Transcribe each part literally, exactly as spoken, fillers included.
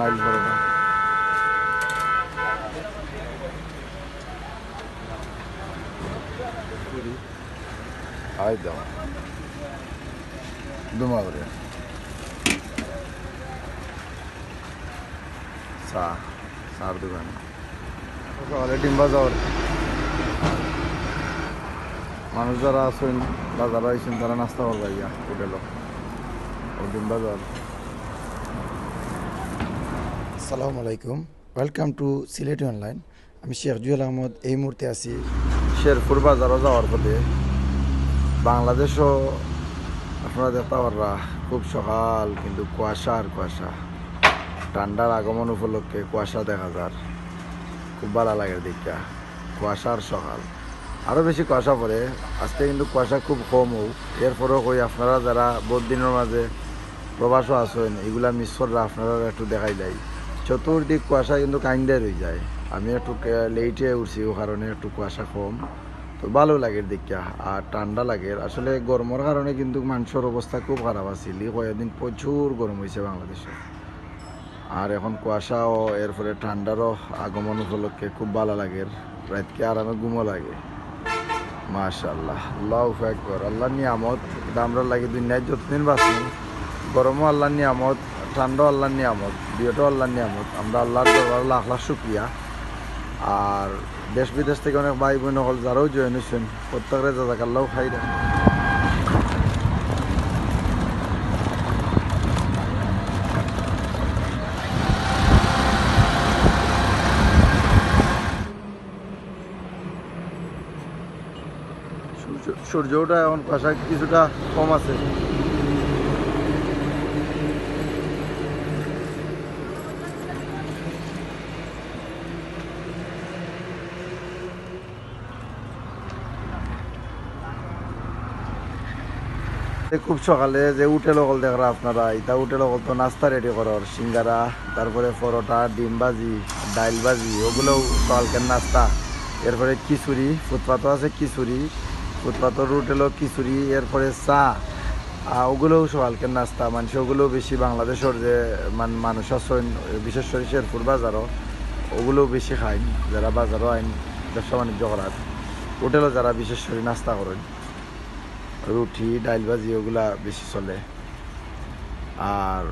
আইল পরোটা। আই দাও। দুমা করে। চা, চার দোকান। সকালে ডিম বাজার। মানুষ যারা আছেন, বাজারো আইছেন, তারা নাস্তা করবা ইয়া হোটেলো। ও ডিম বাজার। আসসালামু আলাইকুম, welcome to সিলেটি অনলাইন। আমি শেখ জুয়েল আহমদ। এই মুহূর্তে আছি শেরপুর বাজারো যাওয়ার পথে। বাংলাদেশও আপনারা দেখতা পাররা, খুব সকাল কিন্তু কুয়াশা আর কুয়াশা। ঠান্ডার আগমন উপলক্ষে কুয়াশা দেখা যার, খুব ভালা লাগের দেখিয়া। কুয়াশার সকাল, আরও বেশি কুয়াশা পড়ে। আজকে কিন্তু কুয়াশা খুব কম হোক, এরপরেও কই আপনারা যারা বহুত দিনের মাঝে প্রবাসও আছেন, এগুলা মিস কররা, আপনারা একটু দেখাইলাই। চতুর্দিক কুয়াশা কিন্তু কাইন্দাই রই যায়। আমি একটু কে-, লেইটে উঠছি, ও কারণে একটু কুয়াশা কম। তো ভালো লাগের দেখিয়া, আর ঠান্ডা লাগের। আসলে গরমর কারণে কিন্তু মানুষের অবস্থা খুব খারাপ আছিল। এই কয়েকদিন প্রচুর গরম হয়েছে বাংলাদেশে। আর এখন কুয়াশা ও এরপরে ঠান্ডারও আগমন উপলক্ষে খুব ভালা লাগের। রাইতকে আরামে ঘুমও লাগে। মাশাআল্লাহ, আল্লাহু আকবার। আল্লাহর নিয়ামত, এটা আমরা লাগি দুনিয়ায় যতদিন বাঁচি, গরমও আল্লাহর নিয়ামত, ঠান্ডাও আল্লাহর নিয়ামত, দুইটাও আল্লাহর নিয়ামত। আমরা আল্লাহর দরবারে লাখ লাখ শুকরিয়া। আর দেশ বিদেশ থেকে অনেক ভাই বোন সকল যারাও জয়েন হয়েছেন, প্রত্যেকরে জাজাকাল্লাহ খাইরা। সূর্য, সূর্য ওঠা এখন কুয়াশা কিছুটা কম আছে। এ খুব সকালে যে হোটেল অকল দেখরা আপনারা, ইতা হোটেল অকল তো নাস্তা রেডি করার, সিঙ্গারা, তারপরে পরোটা, ডিম ভাজি, ডাইল ভাজি, ওগুলোও সকালকার নাস্তা। এরপরে খিচুড়ি, ফুটপাতও আছে খিচুড়ি, ফুটপাতর হোটেলও খিচুড়ি, এরপরে চা, আহ, ওগুলোও সকালকার নাস্তা। মানুষ ওগুলোও বেশি বাংলাদেশর যে মান-, মানুষ আছেন, বিশেষ করে শেরপুর বাজারও, ওগুলোও বেশি খাইন, যারা বাজারও আইন ব্যবসা বাণিজ্য করার, হোটেলও যারা বিশেষ করে নাস্তা করেন। রুটি, ডাইল ভাজি ওগুলা বেশি চলে। আর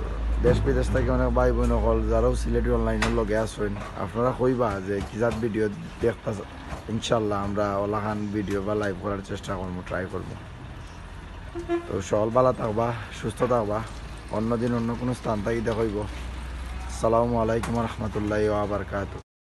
দেশ বিদেশ থেকে অনেক ভাই বোন অকল যারাও সিলেটি অনলাইনর লগে আছেন, আপনারা কইবা যে কি জাত ভিডিও দেখতা, ইনশাল্লাহ আমরা ওলাখান ভিডিও বা লাইভ করার চেষ্টা করবো, ট্রাই করবো। তো সকল ভালা থাকবা, সুস্থ থাকবা, অন্য দিন অন্য কোনো স্থান থাকি দেখা হইব। আসসালামু আলাইকুম রহমতুল্লাহ ওয়া বারাকাতুহু।